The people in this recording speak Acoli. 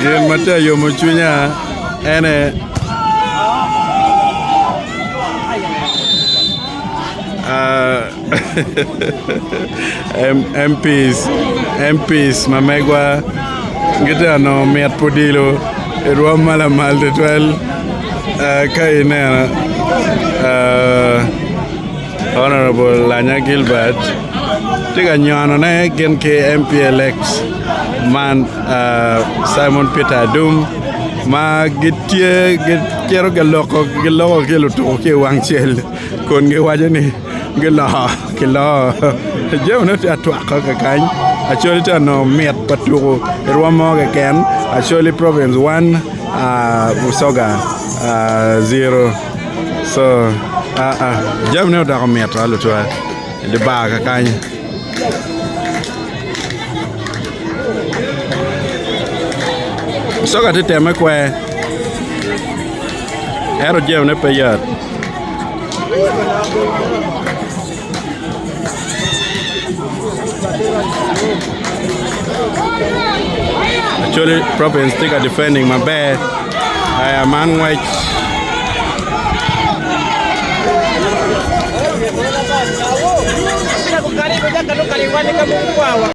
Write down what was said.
Gin ma tye ka yomo cwinya ene MPs ma megwa gitye ka nongo mit pa odilo i rwom ma lamal tutwal ka ineno Honourable Lanya Gilbert tye ka nyonone gin ki MP elect man Simon Peter Adum ma gitye gicito giloko ki lutuku ki i wang cel kun giwaco ni giloko kiloo jamine tye atwako kakany Acholi tye ka nongo mit pa tuku i rwom mo keken Acholi province 1 Busoga 0 so jamine odoko mit lutwa i dye bar kakany. Busoga tye ka temme kwer ento jamine pe yot. Acholi province tye ka defending maber aya man ngwec.